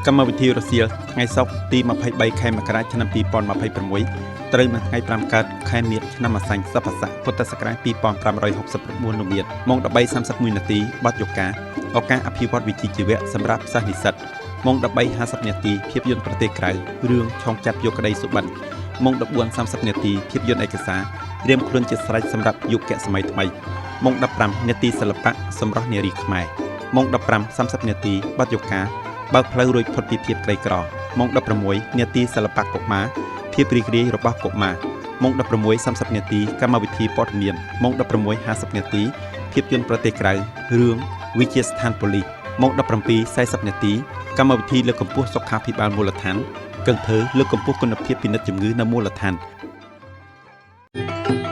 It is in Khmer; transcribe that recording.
កម្មវិធីរសៀលថ្ងៃសុក្រទី23ខែមករាឆ្នាំ2026ត្រូវនៅថ្ងៃ5កើតខែមិថឆ្នាំម្សាញ់សពស័កពុទ្ធសករាជ2569នោះមានម៉ោង13:31នាទីបទយកាឱកាសអភិវឌ្ឍវិជ្ជាជីវៈសម្រាប់សិស្សនិស្សិតម៉ោង13:50នាទីភាពយន្តប្រទេសក្រៅរឿងឆុងចាប់យកក្តីសុបិនម៉ោង14:30នាទីភាពយន្តឯកសាររៀមខ្លួនជាស្រេចសម្រាប់យុគសម័យថ្មីម៉ោង15នាទីសិល្បៈសម្រស់នារីខ្មែរម៉ោង15:30នាទីបទយកាបើកផ្លូវរួចផុតពីភាពក្រីក្រម៉ោង16នាទីសិល្បៈកុមារភាពរីករាយរបស់កុមារម៉ោង16:30នាទីកម្មវិធីព័ត៌មានម៉ោង16:50នាទីភាពយន្តប្រទេសក្រៅរឿងវិទ្យាស្ថានប៉ូលីសម៉ោង17:40នាទីកម្មវិធីលើកកម្ពស់សុខាភិបាលមូលដ្ឋានកឹងធ្វើលើកកម្ពស់គុណភាពពិនិត្យជំងឺនៅមូលដ្ឋាន។